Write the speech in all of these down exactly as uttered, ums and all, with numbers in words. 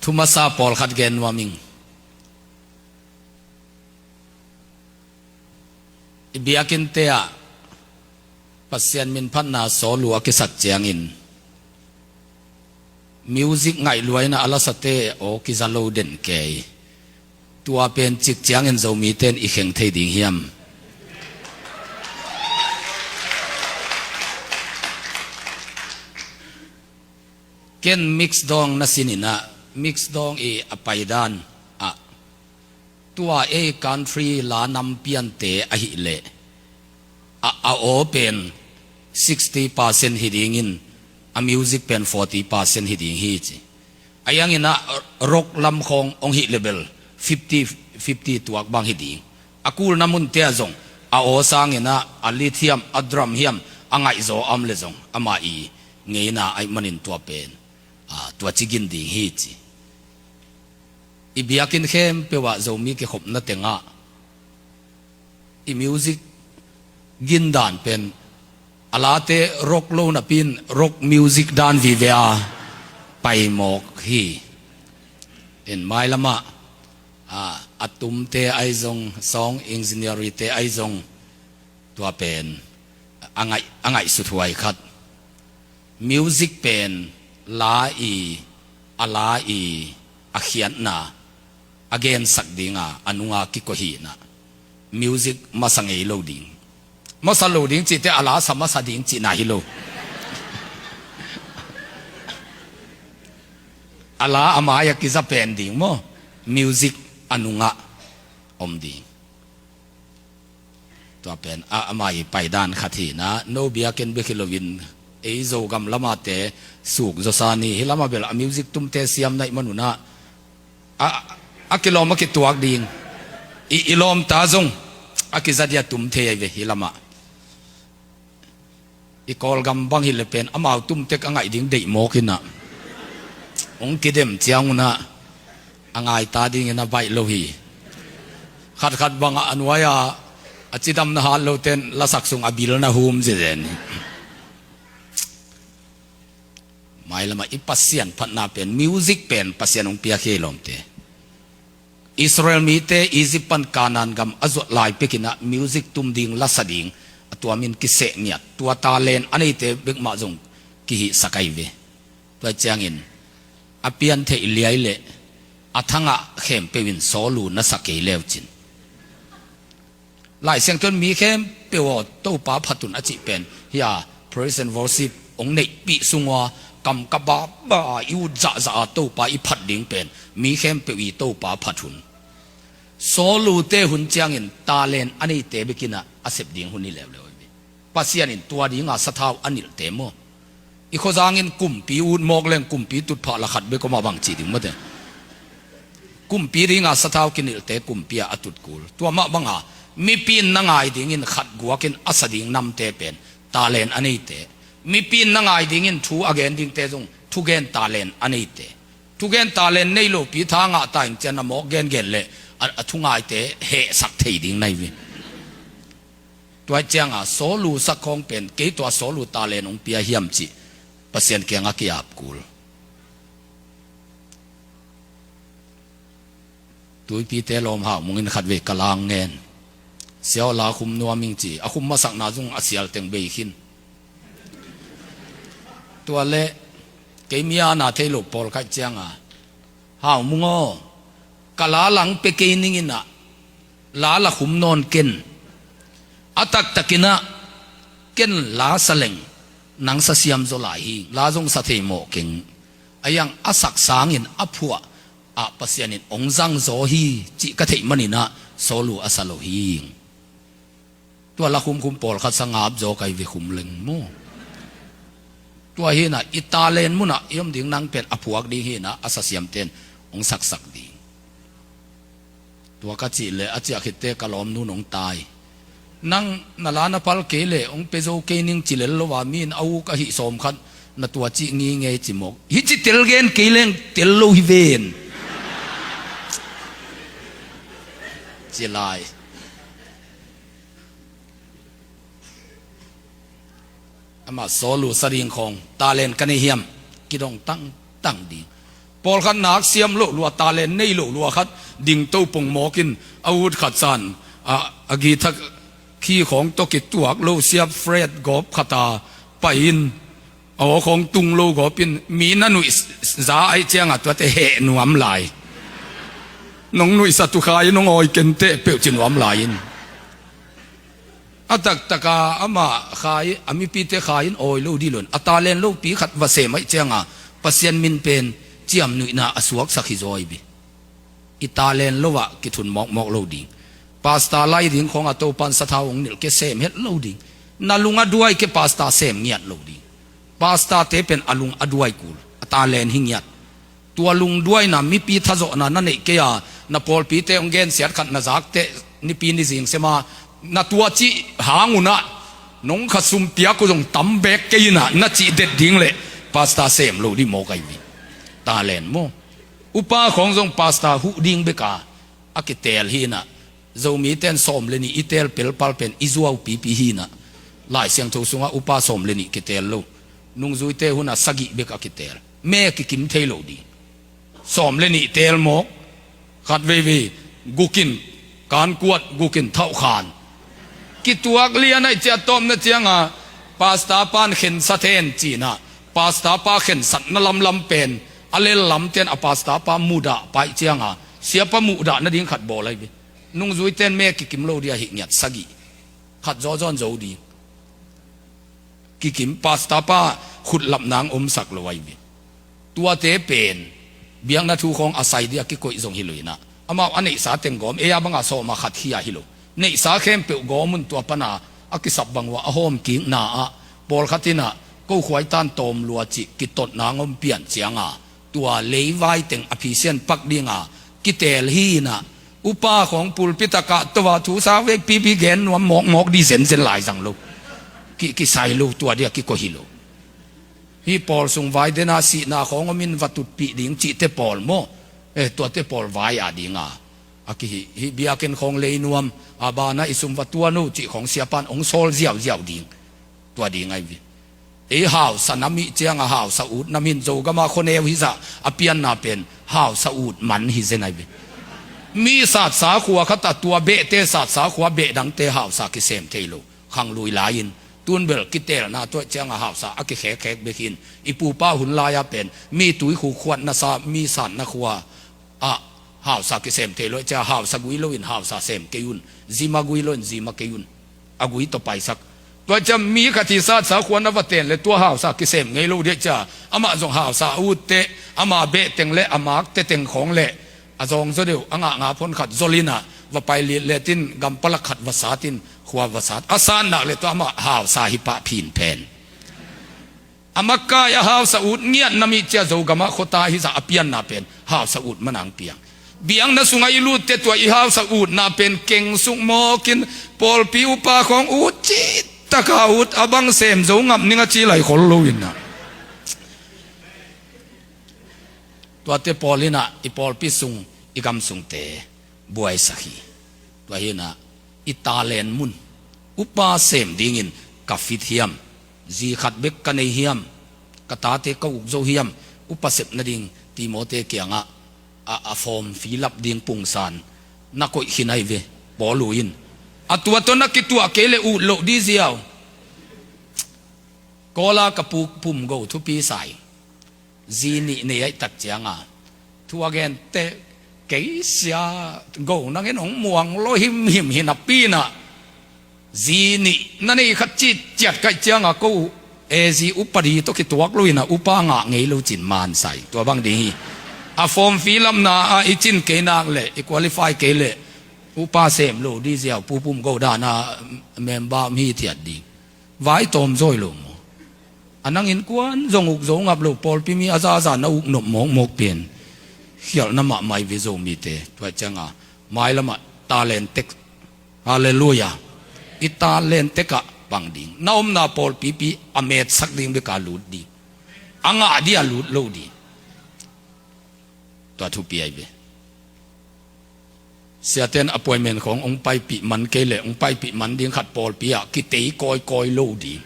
Thu masa pawlkhat gen nuam ing. I biakinnte ah Pasian min phatna sawlu a kisak ciangin music ngaih lua in a lasate aw kiza lo den kei. Tua pen cik ciangin Zomite in i kheng thei ding hiam? Ken mix dawng na sin in ah, mix dawng i a paidan ah, tua ei country la nam piante ahih leh a, a aw pen sixty percent hi dingin a music pen forty percent hi ding hi ci. A hiangin ah rock lam khawng hong hih leh bel fifty fifty tuak bang hi ding. A kulna munte ah zong a aw sangin ah a lead hiam, a drum hiam a ngaihzaw a om leh zong ama i ngeina ahih manin tua pen, a, tua ci gin ding hi ci. I biakinn khempeuh ah Zomi kikhopna tengah i music gindan pen a late rock lo napi in rock music dan vive a pai mawk hi. In mailamah, a, a tumte ahi zong, song engineer-te ahi zong, tua pen a ngaih, a ngaihsut huai khat. Music pen la i, a la i a khiatna a gensak dinga a nunga kikoihna. Music masa ngei lo ding, masa lo ding cihte a la sa masa ding cihna hi lo. A la a mai a kiza pen ding maw? Music a nungah om ding. Tua pen a, ama i paidan khat hi in ah, no biakinn bek hi loin ei Zogam lamate suk zawsa ni hi lamah bel a music tumte siam naih man un ah a, a kilawm a kituak ding. I, i lawmta zong a kiza dia tum thei ahi ve hi lamah. I Kawlgam bang hi leh pen amau tumtek a ngaih ding deih mawk in ah, hong kidem ciang un ah a ngaita dingin a baih lo hi. Khatkhat bangah a nuai-a a cidamna hat lote in lasak sung a bil na hum zizen hi. Mailamah i Pasian phatna pen, music pen Pasian hong piak hi lawmte. Israel mite Egypt pan Canaan gam a zuat lai pekin ah music tum ding, lasa ding, a tua min kiseh ngiat, tua talent a neite bek mah zong kihihsak ahi ve. Tua ciangin a piantheih liai leh a thangah khempeuh in sawlu na sa kei leucin. Lai Siangtho in mi khempeuh aw Topa phat un a cih pen hi a, praise and worship hong neihpih sung ua kam ka ba ba i ut zahzah a Topa i phat ding pen mi khempeuh i Topa phat hun. Sawlute hun ciangin talent a neite bekin ah a sep ding hun hi leuleu hi. Pasian in tua dinga sathau a nilhte maw? I khuazangin kumpi ut mawk leng kumpi tutphah la khat bek om a bang ci ding mawte. Kumpi dinga sathau kinilhte kumpi ah a tut kul. Tua mah banga mipi in na ngai dingin khat guakin a sa ding namte pen talent a neite. Mipi in na ngai dingin thu a gen dingte zong thugen talent a neite. Thugen talent nei lopi tha ngah ta in cian a mawk gengen leh a, a thungaite hehsak thei ding na hi ve. Tua cianga sawlu sak khawng pen kei tua sawlu talent hong pia hiam cih Pasian kiangah ki-ap kul. Tuipite lawm Hau Mung in khatvei ka lang ngen. Sia aw, la khum nuam ing ci, a khum masakna zong a sial teng bei khin. Tua leh kei mi a na thei lo pawlkhat cianga, Hau Mung aw, ka la lang pe kei ning in ah, la la khum nawn ken. A taktakin ah ken la sa leng nang sa siam zaw lai hi, la zong sa thei mawh keng. A hiang a sak sangin a phuah ah Pasian in hong zang zaw hi cih ka theih manin ah sawlu a sa lo hi. Tua la khumkhum pawlkhat sa ngap zaw ka hi ve khum leng maw? Tua hi in ah i talent munah i om ding nang pen a phuak ding hi in ah a sa siamte in hong saksak ding. Tua ka cih leh a ciah khitte ka lawmnu in hong tai. Nang na la na pal kei leh hong pia zo kei ning ci lel lo a, mi in a uk a hih sawm khat na tua cih ngingei ci mawk. Hih ci tel gen kei leng tel lo hi ven. Ci lai. Amah sawlu sa ding khawng talent ka nei hiam? Kidong tangtang ding. Pawlkhat nak siam loh lua, talent nei loh lua khat dingto pongmawk in a ut khat san, a, a guitar key khawng tawh kituak lo siap fret gawp khat a pai in, a aw khawng tung lo gawp in, mi na nuihza ahih ciangah tuate heh nuam lai. Nong nuihsa tu kha in nong awi kenteh peuh ci nuam lai in. A taktaka amah kha in, a mipite kha in awi lo dih lo in, a talent lopi khat va sem ahih ciangah Pasian min pen ciamnuihna a suaksak hi zaw hi bih. I talent lo ah kithun mawkmawk lo ding. Pastor lai ding khawngah Topan sathau hong nilh kei, sem het lo ding. Na lung a duai kei, pastor sem ngiat lo ding. Pastorte pen a lung a duai kul, a talent hi ngiat. Tua lungduaina, mipi thazawhna na neih kei a, na pawlpite hong gensiat khat na zakteh nipi nizing sem a, na tua cih hang un ah, nong kha sum piak uh zong tam beek kei in ah, na cih det ding leh pastor sem lo dih mawk ahi hi. Talent maw? Upa khawng zong pastor huh ding bek a, a kiteel hi in ah, Zomite in sawm le nih i teel pelpal pen i zuau pipi hi in ah, Lai Siangtho sungah upa sawm le nih kiteel lo. Nungzuite hun ah sagih bek a kiteel. Me kikim thei lo ding. Sawm le nih teel mawk. Khat veivei, guk in kankuat, guk in thauhkhan. Kituak lian ahih ciang a tawpna ciangah, pastor pa in khensat hen ci in ah, pastor pa khensatna lamlam pen a lel lamte in a pastor pa mudah pah ciangah, siapa mudah nading khat bawl ahi hi. Nungzuite in me kikim lo dih ahih ngiat, sagih. Khat zawzaw in zo ding. Kikim, pastor pa khutlapna hong omsak lo ahi hi. Tuate pen biakna thu khawng a sai dih a kikoih zong hi lo in ah, amau a neihsa teng gawm, ei a bangah sawm a khat khia hi lo. Neihsa khempeuh gawm un, tua pan a a kisap bang uh a a hawmkikna ah, pawlkhat in ah ko khuaitan tawm lua cih kitotna hong om pian ciangah, tua leivai teng a phisian pak ding a kiteel hi in ah, upa khawng pulpit ah kahto a thu sa vekpipi gen nuam mawkmawk dih zenzen lai zang lo. Ki, kisai lo, tua dih a kikoih hi lo. Hih pawl sung vai den a sihna khawng om in va tutpih ding cihte pawl maw? Eh, tuate pawl vai a ding a, a kihih. Hih biakinn khawng lei nuam a, banah i sum va tuan uh cih khawng siapa in hong sawl ziauziau ding. Tua ding ahi hi. Ei hausa nam ih ciangah hausa ut nam hi in, Zogam ah khuaneu hi zah a pianna pen hausa ut man hi zen ahi hi. Mi satsa khua khat ah tua behte satsa khua, behdangte hausa kisem thei lo. Khanglui lai-in tun bel kiteelna tuah ciangah hausa a kikhekkhek bek hi in, i pupa hun lai-ah pen mi tuikhuk khuatna sa, mi satna khua ah hausa kisem thei lo, cia hausa gui loin hausa sem kei un, zima gui loin zima kei un, a gui tawh paisak. Tua cia mi khat hi satsa khua na va ten le tua hausa kisem ngei lo dih cia, amah zong hausa a utteh, ama behteng le a makte teng khawng le a zawng zaw deuh, a ngahngah phon khat zol in ah va pai letlet in, gampalak khat va sat in, khua va sat. A sat nak le tua amah hausa hi pah phinphen. A makai a hausa ut ngiat nam ih cia Zogam ah khuata hi zah a pianna pen hausa ut manang piang. Biakna sungah i lutte tua i hausa utna pen keng suk mawk in, pawlpi upa khawng ut cih taka ut, a bang sem zo ngap ning a ci lai khol lo in ah. Tuate pawl in ah i pawlpi sung, i gam sungte buaisak hi. Tua hi in ah i talent mun, upa sem dingin ka fit hiam, zi khat bek ka nei hiam, ka tate ka uk zo hiam, upa sep nading Timote kiangah a, a form fill up ding pungsan na koih khin ahi ve, Paul uh in. A tua tawh na kituah kei le ut loh dih ziau. Kawla ka pu Pum Go thupi sa hi. Zi nih nei ahih tak cianga thu a gente, kei sia, Go nangin hong muang lo himhim hi napi in ah, zi nih na nei khat cih ciat kaih cianga ko uh, e, zi upadi tawh kituak lo in ah upa ngah ngei lo cin man sa hi. Tua bang ding hi. A form fill up na ah i cin kei nak leh, i qualify kei leh, upa sem lo dih ziau, Pu Pum Go dan a member om hithiat ding. Vai tawm zawi lo maw? A nang innkuan zong uk zo ngap lo, pawlpi mi a zaza na uk nop mawkmawk pen khialhna mahmah hi ve Zomite. Tua cianga mailamah talent tek. Halleluiah. I talent tekah pang ding. Na omna pawlpipi a metsak ding bek a lut ding. A ngah dih a lut lo ding. Tua thupi ahi ve. Siaten appointment khawng hong paipih man kei leh, hong paipih man ding khat pawlpi ah kitei kawikawi lo ding.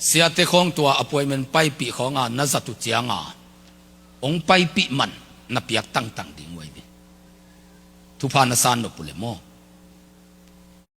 Siate khawng tua appointment paipih khawnga na zat uh cianga hong paipih man na piak tangtang ding uh ahi ve. Thupha na san nop uh le maw?